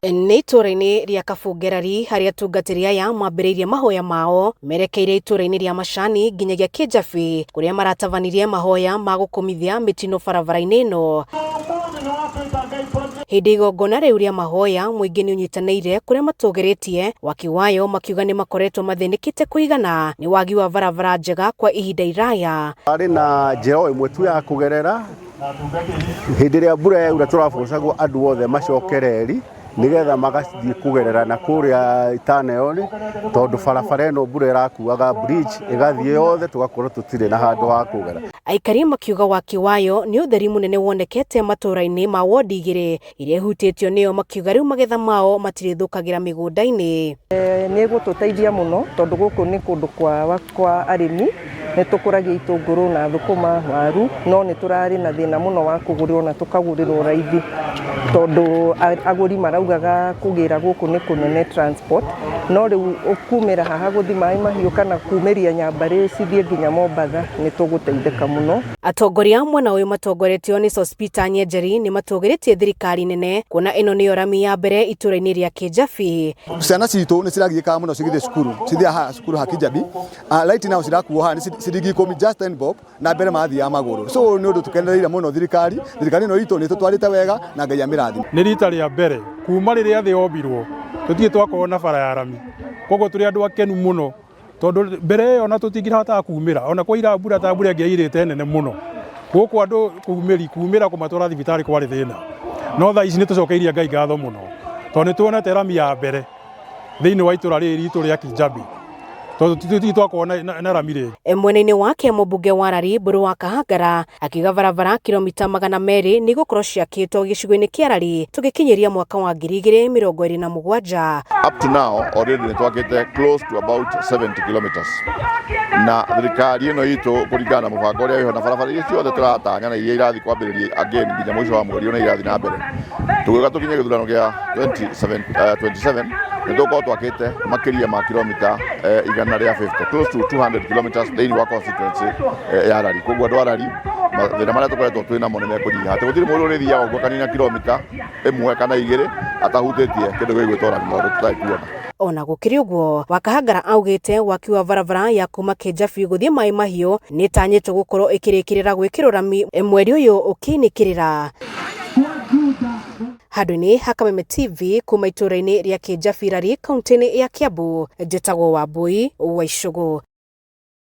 Nĩ itũũra-inĩ rĩa Kabungerari harĩa atungatĩri aya mambĩrĩirie mahoya mao merekeire itũũra-inĩ rĩa Macani nginyagia Kĩnjabi kũrĩa maratabanirie mahoya ma gũkũmithia mĩtino barabara-inĩ ĩno. Hĩndĩ igongona rĩu rĩa mahoya mũingĩ nĩ ũnyitanĩire kũrĩa matũgĩrĩtie waki wayo makiuga nĩ makoretwo mathĩnĩkĩte kũigana nĩ wagi wa barabara njega kwa ihinda iraya. Arĩ na njĩra o ĩmwe tu ya kũgerera hĩndĩ ĩrĩa mbura yaura tũrabocagwo andũ othe macoke reri nĩgetha magathiĩ kũgerera na kũrĩa tunnel tondũ barabara ĩno mbura ĩrakuaga bridge ĩgathiĩ yothe tũgakorwo tũtirĩ na handũ ha kũgera. Aikari makiuga waki wayo nĩ ũtheri mũnene wonekete matũũra-inĩ ma wondi igĩrĩ iria ihutĩtio nĩyo makiuga rĩu magetha mao matirĩthũkagĩra mĩgũnda-inĩ. Nĩ ĩgũtũteithia mũno tondũ gũkũ nĩ kũndũ kwa arĩmi, nĩ tũkũragia itũngũrũ na thũkũma, waru, no nĩ tũrarĩ na thĩna mũno wa kũgũrĩrwo na tũkagũrĩrwo raithi tondũ agũri maraugaga kũgĩra gũkũ nĩ kũnene transport, no rĩu kumĩra haha gũthiĩ Maĩ Mahiũ kana kumĩria Nyambarĩ cithiĩ nginya Mombatha nĩ tũgũteithĩka mũno. Atongoria a mwena ũyũ matongoretio nĩ Sospeter Nyenjeri nĩ matũgĩrĩtie thirikari nene kuona ĩno nĩyo rami ya mbere itũra-inĩ rĩa Kĩnjabi. Ciana citũ nĩ ciragiĩkaga mũno cigĩthiĩ cukuru, cithiaga haha cukuru ha Kijabi. Right now cirakuo haha nĩ ciringi ikũmi, just 10 bob, na mbere mathiaga magũrũ. So nĩ ũndũ tũkenereire mũno thirikari, thirikari ĩno itũ nĩ ĩtũtwarĩte wega na Ngai amĩrathime. Nĩ rita rĩa mbere kuma rĩrĩa thĩ yombirwo tũtirĩ twakorwo na bara ya rami, koguo tũrĩ andũ akenu mũno tondũ mbere ĩyo ona tũtingĩhotaga kumĩra ona kwaira mbura ta mbura ĩngĩ yairĩte nene mũno gũkũ andũ kumĩri kumĩra kũmatwara thibitarĩ kwarĩ thĩna, no thaa ici nĩ tũcokeirie Ngai ngatho mũno tondũ nĩ tuonete rami ya mbere thĩinĩ wa itũra rĩrĩ ritũ rĩa Kijabi tondũ tũtirĩ twakorwo na rami rĩngĩ. Mwena-inĩ wake mũmbunge wa Rari Mbũrũ wa Kahangara akiuga barabara kilomita 200 nĩ igũkorwo ciakĩtwo gĩcigo-inĩ kĩa Rari tũgĩkinyĩria mwaka wa 2027. Up to now already nĩ twakĩte close to about 70 kilometers na thirikari ĩno itũ kũringana na mũbango ũrĩa wĩho na barabara iria ciothe tũratanya na iria irathiĩ kwambĩrĩria again nginya mũico wa mweri ũyũ na irathiĩ na mbere tũgĩũka tũkinye gĩthurano gĩa 2027 nĩ tũgũkorwo twakĩte makĩria ma kilomita 150, close to 200 kilometers thĩinĩ wa constituency ya Rari. Koguo andũ a Rari mathĩna marĩa tũkoretwo twĩ namo nĩ mekũnyiha, atĩ gũtirĩ mũndũ ũrĩthiaga ũguo akanina kilomita ĩmwe kana igĩrĩ atahutĩtie kĩndũ gĩgwĩtwo rami tondũ tũtarĩ kuona. Ona gũkĩrĩ ũguo, Wakahangara augĩte waki wa barabara ya kuma Kĩnjabi gũthiĩ Maĩ Mahiũ nĩ ĩtanyĩtwo gũkorwo ĩkĩrĩkĩrĩra gwĩkĩrwo rami mweri ũyũ ũkĩinĩkĩrĩra. Handũ-inĩ ha Kameme TV kuma itũũra-inĩ rĩa Kĩnjabi Rari, kaunti-inĩ ya Kiambu, njĩtagwo Wambui wa Icũgũ.